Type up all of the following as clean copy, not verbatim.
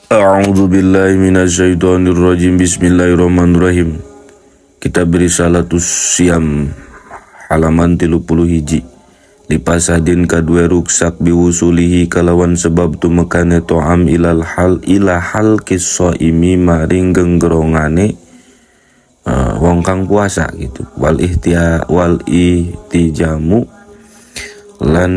A'udzu billahi minasyaitonir rajim. Bismillahirrahmanirrahim. Kitab Risalatus Siyam halaman 31. Lipasadin kadue ruksak biwusulihi kalawan sebab tumekane to'am ilal hal ila hal imi maring genggerongane wong kang puasa gitu. Wal ihtia wal ihtijamu lan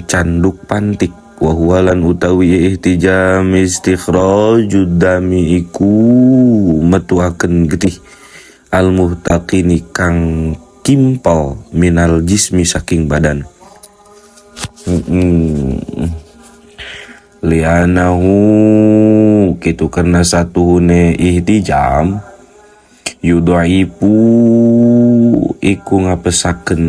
canduk pantik wa huwa lan utawi ihtijam istikhrajud dami iku metuaken getih al muhtaqini kang kimpal minal jismi saking badan. Lianahu gitu karena satuhune ihtijam yudaipu iku ngapesaken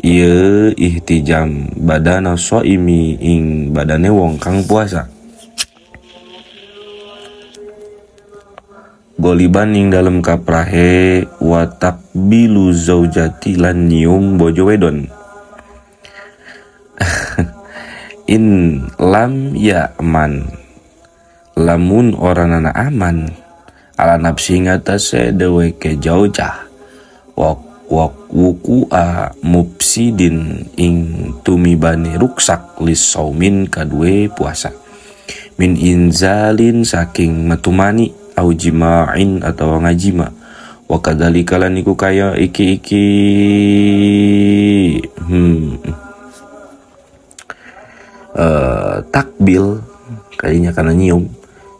ieu ihtijam badana shaimi ing badane wong kang puasa. Goliban ing dalem kaprahe wa takbilu zaujati lan nyium bojo wedon. In lam ya aman lamun ora nana aman ala nafsi ngatasé dheweke jaujah wak wak wuku'a mufsidin ing tumibane ruksak lisaumin kadue puasa min inzalin saking metumani au jima'in atau ngajima wa kadzalika lan iku kaya iki-iki takbil kayaknya karena nyium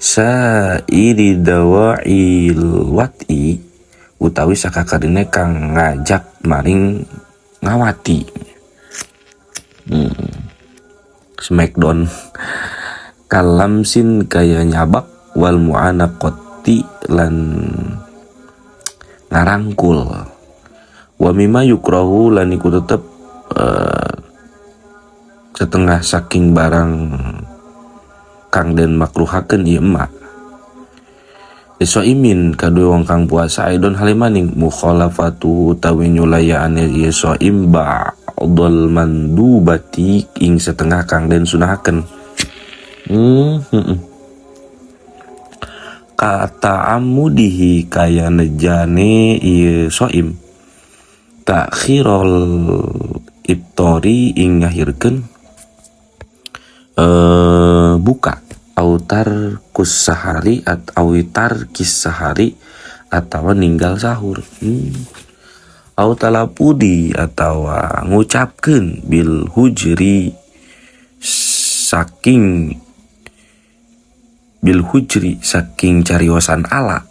sairi dawa'il wat'i utawi sakakarine kang ngajak maring ngawati. Smackdown kalamsin kaya nyabak wal mu'anaqati lan ngarangkul wa mimma yukrahu lan iku tetep setengah saking barang kang den makruhaken ieu emak imin kadue wong kang puasa aidon halimaning mukhalafatuhu utawi nyulayaane ieu shaim ba'dal mandubati ing setengah kang den sunahaken. Kata amudihi kaya nejane ieu shaim takhirul iftori ing ngahirkeun buka autar kusahari atau awitar kisahari atau ninggal sahur. Au talapudi atau ngucapkeun bil hujri saking bil hujri saking cariosan ala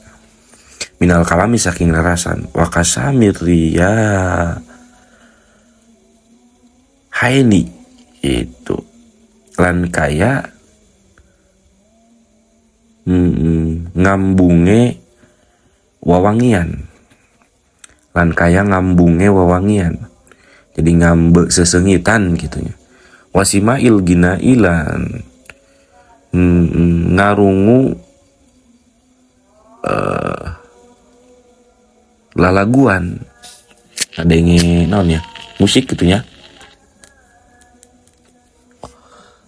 minal kalami saking rarasan wa kasamir riya haini itu lan kaya ngambunge wawangian lan kaya ngambunge wawangian jadi ngambe sesengitan gitunya wasimail ginailan ngarungu lalaguan adenge naon ya musik gitunya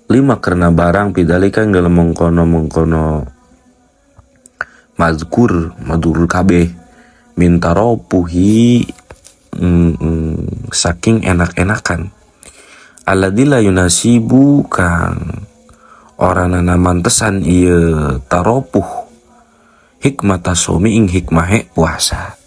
lima karena barang pidalika ing dalem mengkono-mengkono mazkur madur kabeh minta ropuhi saking enak-enakan alladzi la yunasibu kang ora nana mantesan ieu taropuh hikmata somi ing hikmahe puasa.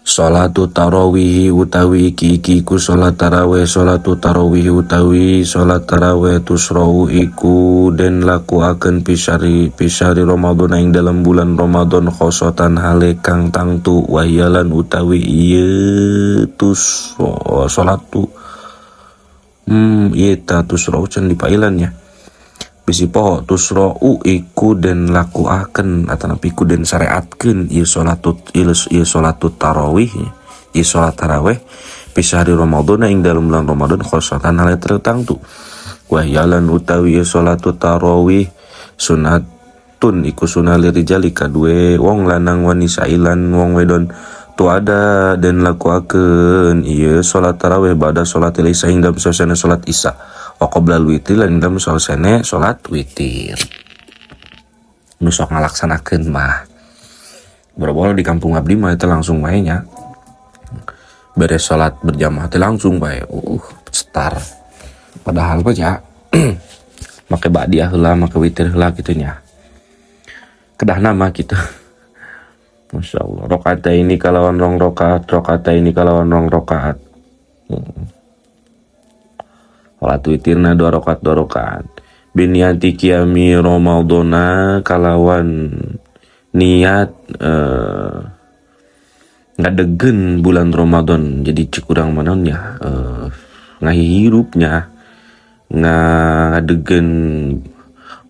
Salatu tarawih utawi iki-iki iku salat tarawih salatu tarawih utawi salat tarawih tusrau iku den lakuaken pisari pisari Ramadan ing dalam bulan Ramadan khosotan hale kang tangtu wahiyalan utawi ieu tus salatu ieu ta tusrau can dipailan ya bisi poho tusrau iku den lakuaken atanapi iku den syariatkeun ieu salatu ieu salatu tarawih ieu salat tarawih pisari Ramadan ing dalem bulan Ramadan khosotan hale tertangtu wahyalan utawi ieu salatu tarawih sunatun iku sunah lirijali kadue wong lanang wanisa ilan wong wedon tu ada den lakuakeun ieu salat tarawih ba'da salatil isya ing dalem sasana salat isya wa qoblal witri lan ing dalem sasana salat witir. Nu sok ngalaksanakeun mah boro-boro di kampung abdi mah itu langsung wae nya, beres salat berjamaah teh langsung bae start. Padahal mah ya make ba'diyah heula, make witir heula gitu nya, kedahna mah gitu. Masya Allah. Ini kalawan 2 rokaat, ini kalawan 2 rokaat. Salat witirna 2 rokaat 2 rokaat. Biniyati qiyami Ramadana kalawan niat ngadegen bulan Ramadan. Jadi cek urang mah naon ya, ngahirupnya ngadegen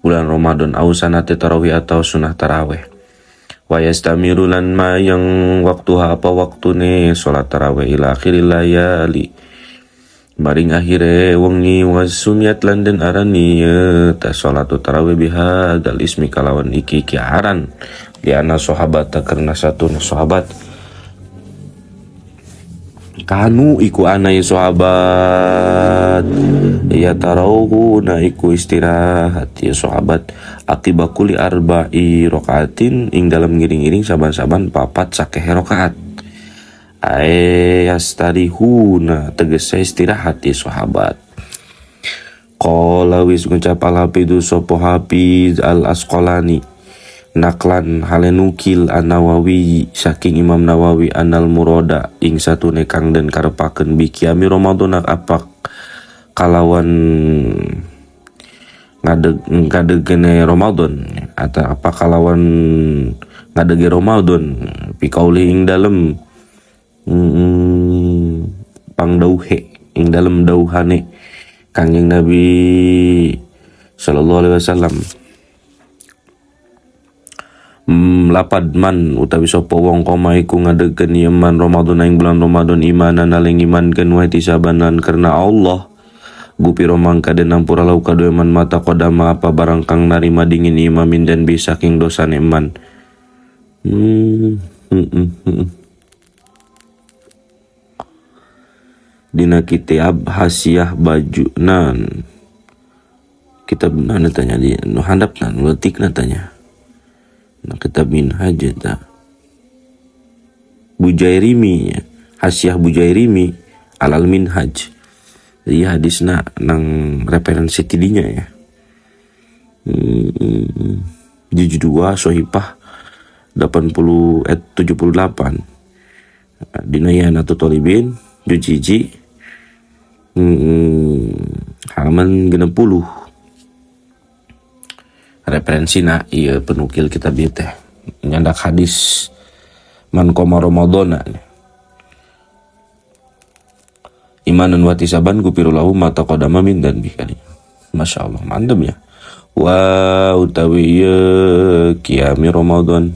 bulan Ramadan au sanate tarawih atau sunah tarawih. Wa yastamiru lan mayang waktu apa waktune salat tarawih ila akhiril layali maring akhire wengi. Wa sumiyat lan den arani ta salatu tarawih bihadzal ismi kalawan iki iki aran liana sahabat karena satu sahabat kanu iku anai sahabat ya tarawhuna iku istirahat ya sahabat aqiba kulli arba'i rakaatin ing dalam ngiring-ngiring saban-saban papat sakehe rakaat, ae yastarihuna tegese istirahat ya sahabat. Qala wis ngucap al hafidu sapa Hafiz Al Asqalani naklan hale nukil an Nawawi saking Imam Nawawi anal murada ing satune kang den karepakeun bi qiyami Ramadan apa kalawan ngadeg ngadegene Ramadan atau apa kalawan ngadege Ramadan fi qauli ing dalem pangdauhe ing dalem dauhane Kangjeng Nabi sallallahu alaihi wasallam. Lapad man utawi sapa wong qoma iku ngadegkeun ieu man Ramadan ing bulan Ramadan imanan aling imankeun wa ihtisaban lan karena Allah, gufiro mangka den ampura lahu kadue man ma taqaddama apa barang kang narima dingin ima min dan saking dosane man. Dina kitab hasiah baju nan kitab nan tanya di nu handap nan letik tanya nah kitab Minhaj eta Bujairimi ya. Hasiah Bujairimi alal Minhaj. Jadi hadisna nang referensi tidinya ya. Juz 2 Sohipah 80 78 dina Ihanatut Thalibin juz 1 halaman 60 referensi na iya penukil kitab ieu teh nyandak hadis man qoma Ramadana imanan wa ihtisaban gufiro lahu ma taqaddama min dzanbi kali. Masya Allah, mantap ya. Wa utawi qiyami Ramadan.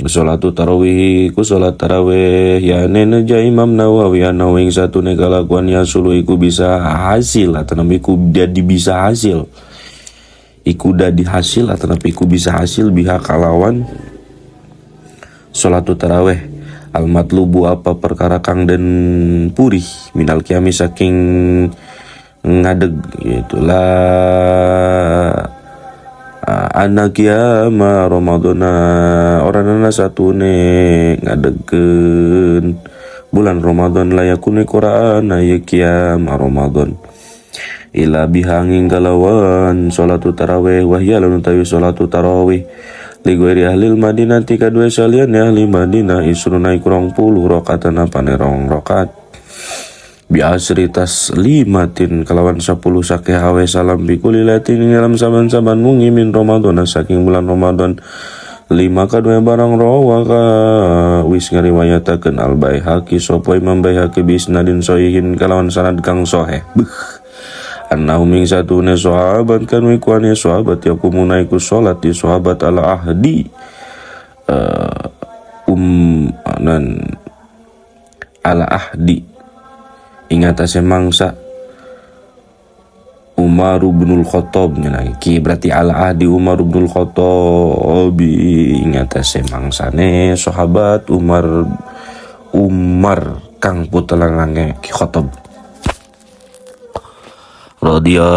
Salatu tarawih ku salat tarawih ya neneja Imam Nawawi ana ing satune kalakuan ya sulu iku bisa hasil atau nabi iku jadi bisa hasil iku dadi hasil atau nabi iku bisa hasil biha kalawan salatu tarawih al matlubu apa perkara kang den purih minal qiyami saking ngadeg, itulah ana qiyama Ramadana ora ana satune ngadegkeun bulan Ramadan la yakunu Qur'ana ya qiyama Ramadan ila bihanging kalawan salatu tarawih. Wahya lan utawi salatu tarawih li ghairi ahlil madinati kadue salian ahli Madinah isruna iku 20 rakaatan apane 2 rakaat bi asri taslimatin kalawan 10 sakeh awe salam fi kulli lailatin dalam saban-saban wengi min Ramadan saking bulan Ramadan lima kadua barang rawaka wis ngariwayatakeun al Baihaqi sapa Imam Baihaqi bi isnadin sahihin kalawan sanad kang sahih. Beuh, annahum ing satune sahabat kan ikuane sahabat yaqumuna iku salat di sahabat ala ahdi nan ala ahdi ing atase mangsa Umar bin Khattab nya ki berarti ala ahdi Umar bin Khattab ing atase mangsane sahabat Umar, Umar kang putra lanange Ki Khattab. Radhiya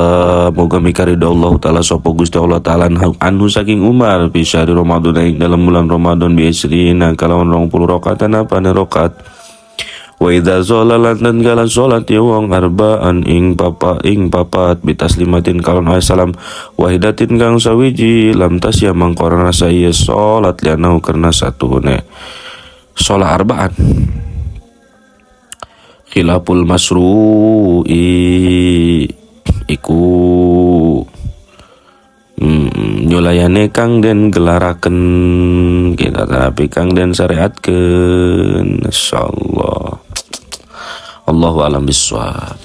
moga mikaridho Allah taala sapa Gusti Allah taala anhu saking Umar fi syahri Ramadan ing dalam bulan Ramadan bi isrina kalawan 20 rakaatan apa rakaat. Wa idza sholat lan kala salat ya wong arbaan ing papa ing papat bitaslimatin kalon salam wahidatin kang sawiji lam tasya mangko ora sah ieu salat lianahu karena satuhune salat arbaan khilaful masru'i iku nyulayane kang den gelaraken kita tapi kang den syariatkeun, insyaallah. Allahu a'lam bissawab.